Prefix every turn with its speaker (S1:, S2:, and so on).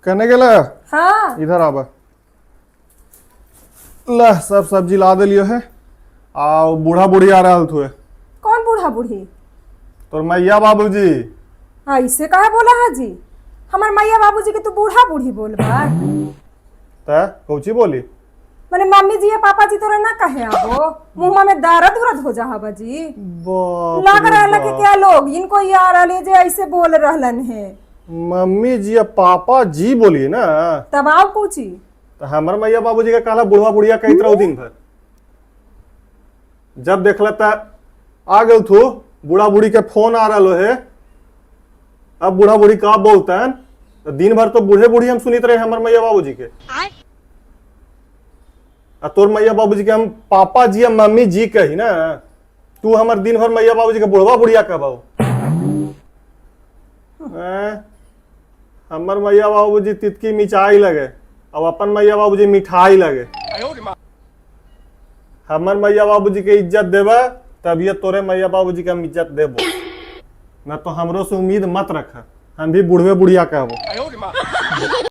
S1: कने गेला?
S2: हाँ।
S1: इधर आबा। ले, सब सब्जी ला देलियो है आ बूढ़ा बूढ़ी आ रहल थुए।
S2: कौन बूढ़ा बूढ़ी?
S1: तोर मैया बाबूजी।
S2: ऐसे काहे बोला है जी? हमार मैया बाबूजी के तू बूढ़ा बूढ़ी बोलबा?
S1: त कौची बोली?
S2: माने मम्मी जी या पापा जी तोरा ना कहे आबो, मुंह में दर्द उरद हो जा हबा जी।
S1: बाप
S2: लग
S1: रे
S2: रहल कि
S1: बाप।
S2: क्या लोग इनको ये आ रहले जे ऐसे बोल रहलन है।
S1: मम्मी जी या पापा जी बोली ना।
S2: तब आओ पूछी।
S1: तो हमर मैया बाबूजी के कहला बुढ़वा बुढ़िया कहत रहो दिन भर। जब देखला त आ गेल थू, बूढ़ा बूढ़ी के फोन आ रहलो है। अब बूढ़ा बूढ़ी का बोलतन? तो दिन भर तो बूढ़े बूढ़ी हम सुनित रहे हमर मैया बाबूजी के। आ तोर मैया बाबूजी के हम पापा जी या मम्मी जी कही ना, तू हमर दिन भर मैया बाबूजी के बुढ़वा बुढ़िया कहबो? हैं? हमर मैया बाबूजी तितकी मिचाई लगे अब अपन मैया बाबूजी मिठाई लगे। हमर मैया बाबूजी के इज्जत देबे तभी तोरे मैया बाबूजी के हम इज्जत देबो, न तो हमरो से उम्मीद मत रख, हम भी बुढ़वे बुढ़िया कहबो।